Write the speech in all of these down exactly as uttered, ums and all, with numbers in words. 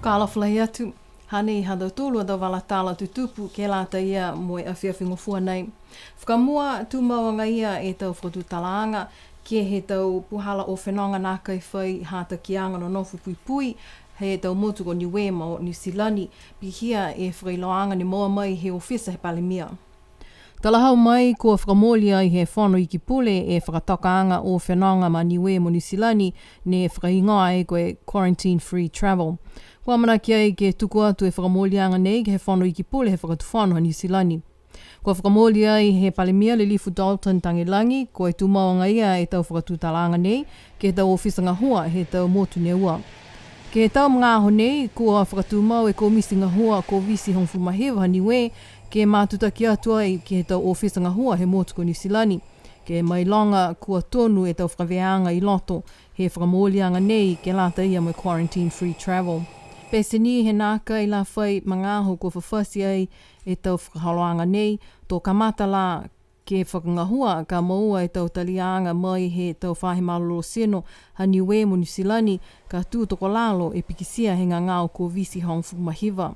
Fakaalofa lahi atu, hanei ha tautolu a tau vala tala tutupu ke lata ia mo e afiafi Gofua nei. Fakamua, tumau agaia e tau fakatutalaaga ke he tau puhala o fenoga nākai fai hatakiaga nonofo puipui he tau motu ko Niue mo Niu Silani, pihia e fakailoaaga ne moua mai he ofisa he Palemia. Talahau mai kua fakamooli ai he Fono Iki Pule e fakatokaaga o fenoga ma Niue mo Niu Silani ne fakahigoa ai ko e Quarantine Free Travel. Kua amanaki ai ke tuku atu e fakamooliaga nei ke he Fono Iki Pule he Fakatufono ha Niu Silani. Kua fakamooli ai he Palemia Lilifu Dalton Tagelagi, ko e tumau agaia e tau fakatutalaaga nei ke he tau ofisa gahua he tau motu ne ua. Ke he tau magaaho nei, kua fakatumau e Komiti Gahua Koviti hogofulu ma hiva ha Niue, ke matutaki atu ai ke he tau ofisa gahua he motu ko Niu Silani, ke mailoga kua tonu e tau fakavēaga i loto he fakamooliaga nei ke lata ia mo e Quarantine Free Travel. Pete ni he nākai la fai magaaho kua fafati ai e tau fakaholoaga nei, to kamata la ke fakagahua ka moua e tau taliaga mai he tau faahi malolō tino ha Niue mo Niu Silani, ka tū tokolalo e pikitia he gagao Koviti hogofulu ma hiva.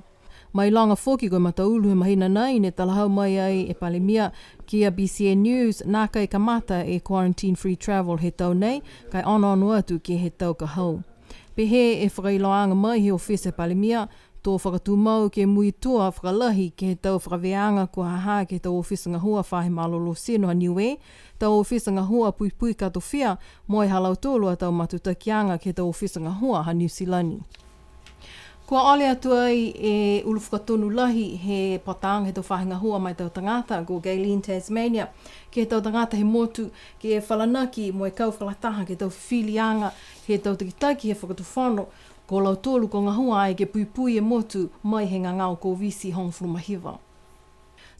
Mailoga foki ko e mataulu he mahina nei ne talahau mai ai e Palemia ki a B C N News, nākai kamata e Quarantine Free Travel he tau nei, ka e onoono atu ke he tau ka hau. Pehē e fakailoaaga mai he ofisa Palemia, to fakatumau ke muitua fakalahi ke he tau fakavēaga kua ha ha ke he tau ofisa gahua faahi malolō tino ha Niue, tau ofisa gahua puipui katofia, mo e ha lautolu a tau matutakiaga ke he tau ofisa gahua ha Niu Silani. Kua ole atu ai e ulu fakatonu lahi he pataaga he tau faahi gahua ma e tau tagata, ko Gaylene Tasmania, ke he tau tagata he motu, ke falanaki mo e kau fakalataha ke he tau fifiliaga he tau takitaki he fakatufono, ko lautolu kua gahua ai ke puipui e motu mai he gagao Koviti hogofulu ma hiva.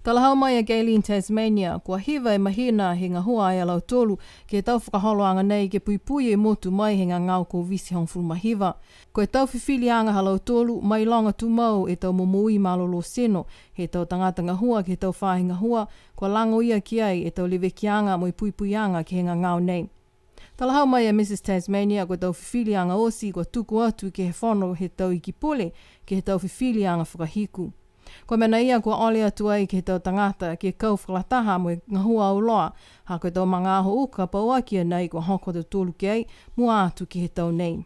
Talahau mai a Gaylene Tasmania, kua hiva e mahina he gahua ai a lautolu ke he tau fakaholoaga nei ke puipui e motu mai he gagao Koviti hogofulu ma hiva. Ko e tau fifiliaga ha lautolu, mailoga tumau e tau momoui malolō tino he tau tagata gahua ke he tau faahi gahua, kua lago ia ki ai e tau levekiaga mo e puipuiaga ke he gagao nei. Talahau mai a Mrs Tasmania, ko e tau fifiliaga oti kua tuku atu ke he fono he tau Iki Pule, ke he tau fifiliaga fakahiku. Ko e mena ia kua ole atu ai ke he tau tagata ke kau fakalataha mo e gahua auloa, ha ko e tau magaaho uka pauaki a nei kua hoko a tautolu ki ai, mua atu ke he tau nei.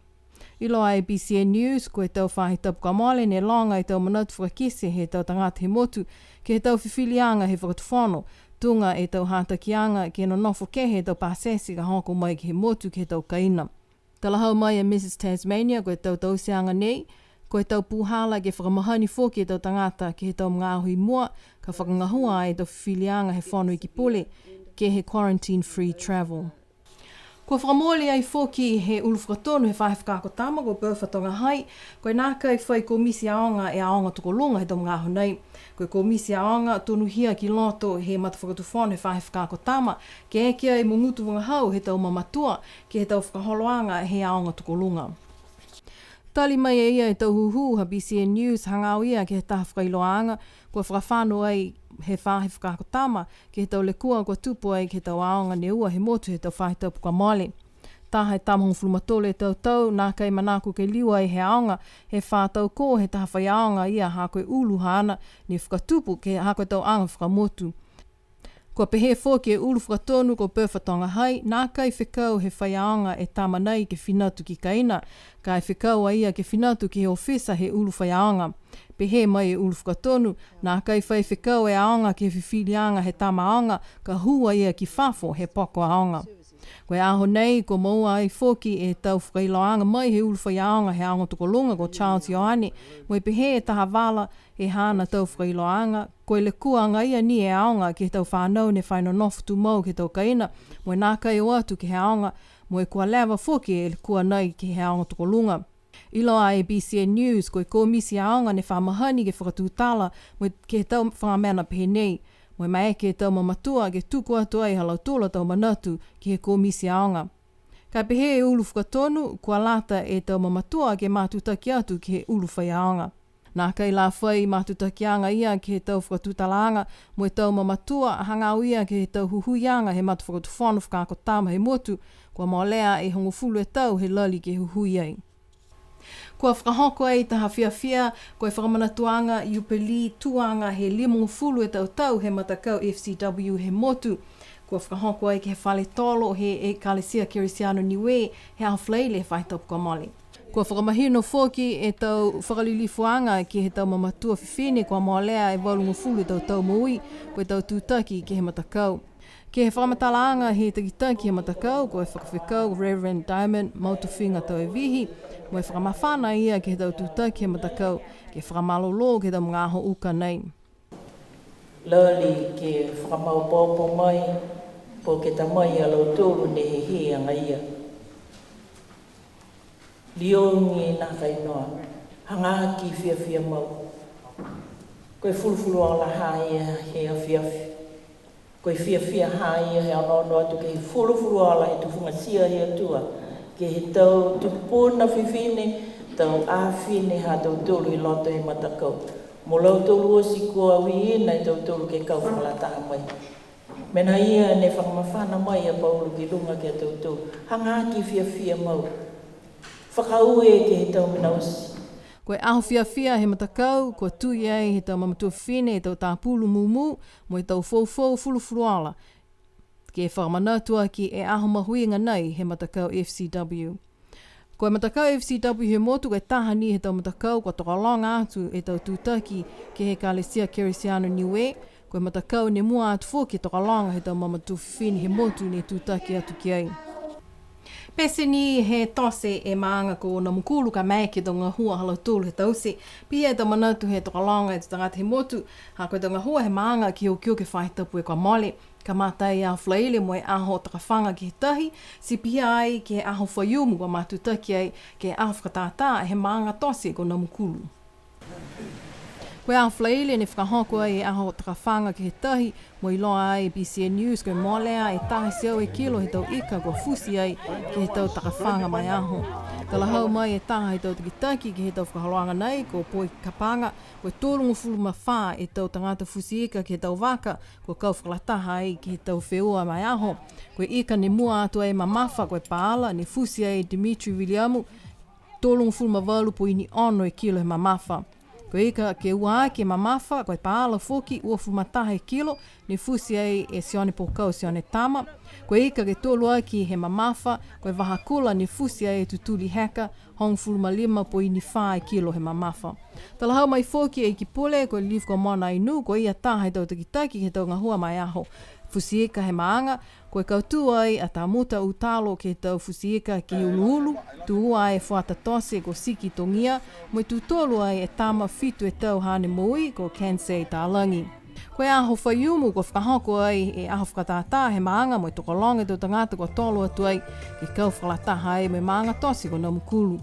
Iloa e B C N News, ko e tau faahi tapu kua mole ne loga e tau manatu fakakite he tau tagata he motu, ke he tau fifiliaga he fakatufono, tuga e tau hatakiaga ke nonofo kehe e tau pasese ka hoko mai ke he motu ke he tau kaina. Talahau mai a Mrs Tasmania, ko e tau tauteaga nei, ko e tau puhala ke fakamahani foki e tau tagata ke he tau magaaho i mua, ka fakagahua e tau fifiliaga he Fono Iki Pule, ke he Quarantine Free Travel. Kua fakamooli ai foki he ulu fakatonu he faahi fakaako tama ko Birtha Togahai, ko e nākai fai komiti aoga e aoga tokoluga he tau magaaho nei. Ko e komiti aoga tonuhia ki loto he matafakatufono he faahi fakaako tama, ke eke ai mo gutu vagahau he tau mamatua, ke he tau fakaholoaga he aoga tokoluga. Tali mai e ia e tau hūhū ha B C N News, hagaao ia ke he taha fakailoaaga, kua fakafano ai he faahi fakaako tama, ke he tau lekua kua tupu ai ke he tau aoga ne ua he motu he tau faahi tapu kua mole. Taha e tama hogofulu ma tolu e tau tau, nākai manako ke liu ai he aoga, he fā tau kō he taha faiaoga ia ha ko e ulu haana, ne fakatupu ke ha ko e tau aga fakamotu. Kua pehē foki e ulu fakatonu ko Birtha Togahai, nākai fekau he faiaoga e tama nei ke finatu ki kaina, ka e fekau a ia ke finatu ke he ofisa he ulu faiaoga. Pehē mai e ulu fakatonu, nākai fai fekau e aoga ke he fifiliaga he tama aoga, ka hū a ia ki fafo he poko aoga. Ko e aho nei, kua moua ai foki e tau fakailoaaga mai he ulu faiaoga he aoga tokoluga ko Charles Ioane, mo e pehē e taha vala he haana tau fakailoaaga, ko e lekua agaia ni e aoga ke he tau fānau ne fai nonofo tumau ke he tau kaina, mo e nākai o atu ke he aoga, mo e kua leva foki e lekua nei ke he aoga tokoluga. Iloa e B C N News, ko e komiti aoga ne fa mahani ke fakatutala mo e ke he tau faga mena pehē nei, mo e maeke e tau mamatua ke tuku atu ai ha lautolu a tau manatu ke he komiti aoga. Ka pehē e ulu fakatonu, kua lata e tau mamatua ke matutaki atu ke he ulu faiaoga. Nākai la fai matutakiaga ia ke he tau fakatutalaaga mo e tau mamatua, hagaao ia ke he tau huhuiaga he matafakatufono fakaako tama he motu, kua molea e hogofulu e tau he lali ke huhui ai. Kua fakahoko ai taha fiafia, ko e fakamanatuaga Iupeli tuaga he limagofulu e tau tau he matakau F C W he motu. Kua fakahoko ai ke he fale tolo he Ekalesia Kerisiano Niue he aho Falaile he faahi tapu kua mole. Kua fakamahino foki e tau fakalilifuaga ke he tau mamatua fifine kua molea e valugofulu e tau tau moui, ko e tau tutaki ke he matakau. Ke he fakamatalaaga he takitaki he matakau, ko e fakafekau Reverend Diamond Mautofiga Tauevihi, mo e fakamafana a ia ke he tau tutaki he matakau, ke fakamalolō ke he tau magaaho uka nei. Lali ke fakamaopoopo mai, po ke ta mai a lautolu ne he he agaia. Liogi nākai noa, hagaaki fiafia mau. Ko e fulufuluola ha ia he afiafi. Ko e fiafia ha ia he onoono atu ke he fulufuluola he tufugatia he Atua, ke he tau tupuna fifine, tau afine ha tautolu i loto he matakau. Mo lautolu oti kua uiina e tautolu ke kau fakalataha mai. Mena ia ne fakamafana mai a Paulo ki luga ki a tautolu. Hagaaki fiafia mau. Fakaaue ke he tau mena oti. Ko e aho fiafia he matakau, kua tui ai he tau mamatua fifine e tau tapulu mūmū, mo e tau foufou fulufuluola. Ke fakamanatu aki e aho mahuiga nei he matakau F C W. Ko e matakau F C W he motu, ko e taha ni he tau matakau kua tokologa atu e tau tutaki ke he Ekalesia Kerisiano Niue, ko e matakau ne mua atu foki e tokologa he tau mamatua fifine he motu ne tutaki atu ki ai. Pete ni he tote e maaga ko Namukulu ka maeke e tau gahua ha lautolu he taute. Pihia e tau manatu he tokologa e tau tagata he motu, ha ko e tau gahua he maaga ke he okioki he faahi tapu kua mole. Kamata e aho Falaile mo e aho takafaga ke he tahi, ti pihia ai ke he aho Faiumu kua matutaki ai ke he aho fakatātā he maaga tote ko Namukulu. Ko e aho Falaile ne fakahoko ai e aho takafaga ke he tahi, mo e iloa ai e B C N News ko e molea e taha e teau e kilo he tau ika kua futi ai ke he tau takafaga ma e aho. Talahau mai e taha he tau takitaki ke he tau fakaholoaga nei, ko Poi Kapaga, ko e tolugofulu ma fā e tau tagata futi ika ke he tau vaka, kua kau fakalataha ai ke he tau feua ma e aho. Ko e ika ne mua atu ai e mamafa, ko e paala, ne futi ai e Dimitri Viliamu, tolugofulu ma valu poini ono e kilo he mamafa. Ko e ika ke ua aki e mamafa, ko e paala foki, uafulu ma taha e kilo, ne futi ai e Sione Pokau Sione Tama. Ko e ika ke tolu aki he mamafa, ko e vahakula, ne futi ai e Tutuli Heka, hogofulu ma lima poini fā e kilo he mamafa. Talahau mai foki e Ikipule, ko e Lilifu ko Mona Ainuu, ko ia taha he tau takitaki ke he tau gahua ma e aho futi ika he maaga, ko e kautū ai a Tamuta Utalo ke he tau futi ika ke he uluulu, tū ua e fuata tote ko Siki Togia, mo e tū tolu ai e tama fitu e tau haana moui ko Kensei Talagi. Ko e aho Faiumu kua fakahoko ai e aho fakatātā he maaga mo e tokologa e tau tagata kua tolo atu ai ke kau fakalataha ai mo e maaga tote ko Namukulu.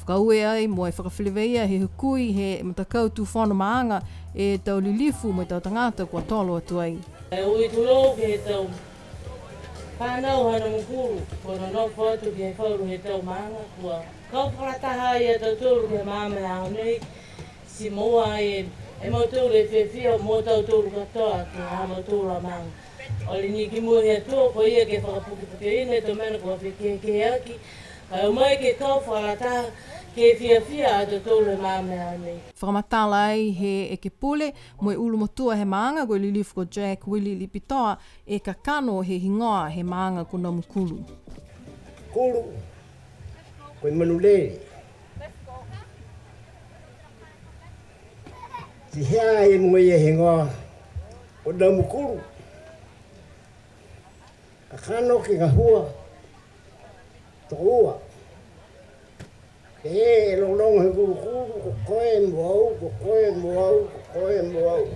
Fakaaue ai mo e fakafeleveia he hukui he matakau tufono maaga e tau lilifu mo e tau tagata kua tolo atu ai. E ui tulou ke he tau fanau ha Namukulu, kua nonofo atu ke he falu he tau maaga, kua kau fakalataha ai a tautolu ke he maaga he aho nei, ti moua ai e mautolu e fiafia mo tautolu katoa ke he ha mautolu a maaga. Ole ni ki mua he Atua, ko ia ke fakapukepukeina e tau mena kua fekehekeheaki, ka e o mai ke kau fakalataha, ke fiafia a tautolu he maaga he aho nei. Fakamatala ai he Ekepule mo e ulumotua he maaga ko e lilifu ko Jack Willie Lipitoa e kakano he higoa he maaga ko Namukulu. Kulu, ko e manu lele. Ti hea e mo e higoa ko Namukulu. Kakano ke gahua. Tokoua. Ke he logologo he kulukulu, ko koe mo au, ko koe mo au, ko koe mo au.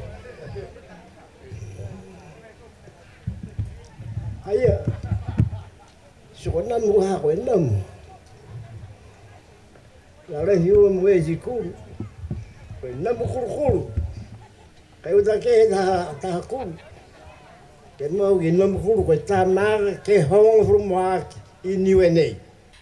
Aia. Ti ko e namu ha ko e namu. Lalahi ua mo e ti kulu. Ko e namu kulukulu. Ka e uta ke he taha, taha kulu. Ke mau ke Namukulu ko e taha maaga ke hogofulu ma ua aki i Niue nei.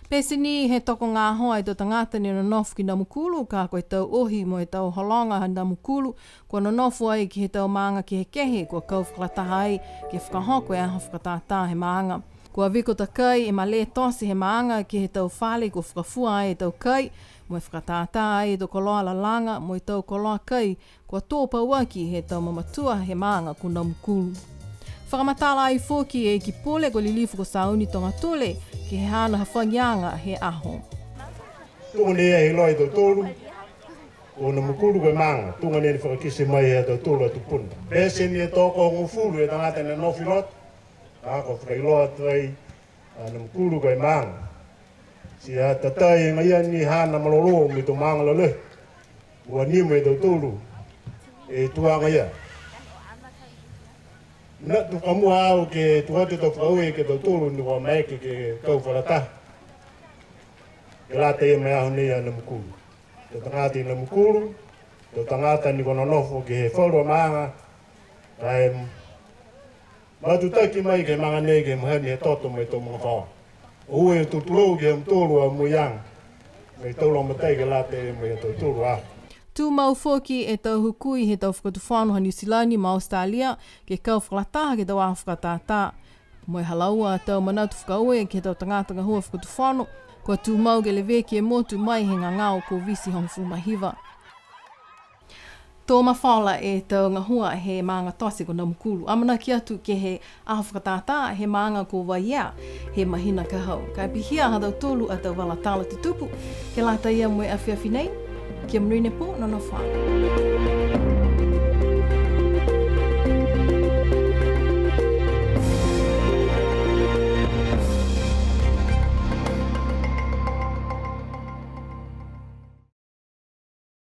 Pete ni he tokogahoa e tau tagata ne nonofo ki Namukulu, ka ko e tau ohi mo e tau hologa ha Namukulu, kua nonofo ai ke he tau maaga kehekehe, kua kau fakalataha ai ke fakahoko e aho fakatātā he maaga. Kua viko takai e malē tote he maaga ke he tau fale kua fakafua ai e tau kai, Mo e fakatātā ai e tau koloa lalaga mo e tau koloa kai kua tō pauaki he tau mamatua he maaga ko Namukulu. Fakamatala ai foki e Ikipule ko Lilifu ko Sauni Togatule ke he haana hafagiaga he aho. Tuga nei e iloa e tautolu, ko Namukulu ko e maaga, tuga nei ne fakakite mai e tautolu a tupuna. Pete ni e tokogofulu e tagata ne nofo i loto, ka kua fakailoa atu ai a Namukulu ko e maaga. Ti a tatai agaia ni haana malolō mo e tau maaga lalahi. Ua nimo e tautolu e tuaga ia. Manatu fakamua au ke tuku atu e tau fakaaue ke he tautolu ne kua maeke ke kau fakalataha. Ke lata ia mo e aho nei a Namukulu. Tau tagata i Namukulu, tau tagata ne kua nonofo ke he falu a maaga, ka e matutaki mai ke he maaga nei ke he mahani he toto mo e tau magafaoa. Oue e tutulou ke he ha mutolu a moiaga, mo e tau lagomatai ke lata mo e ha tautolu a aho. Tumau foki e tau hukui he tau fakatufono ha Niu Silani mo Australia ke kau fakalataha ke he tau aho fakatātā. Mo e ha laua a tau manatu fakaaue ke he tau tagata gahua fakatufono, kua tumau ke leveki e motu mai he gagao Koviti hogofulu ma hiva. To mafola e tau gahua he maaga tote ko Namukulu. Amanaki atu ke he aho fakatātā he maaga ko Vaiea he mahina ka hau. Ka e pihia ha tautolu a tau vala tala tutupu, ke lata ia mo e afiafi nei, kia monuina e pō, nonofo ā.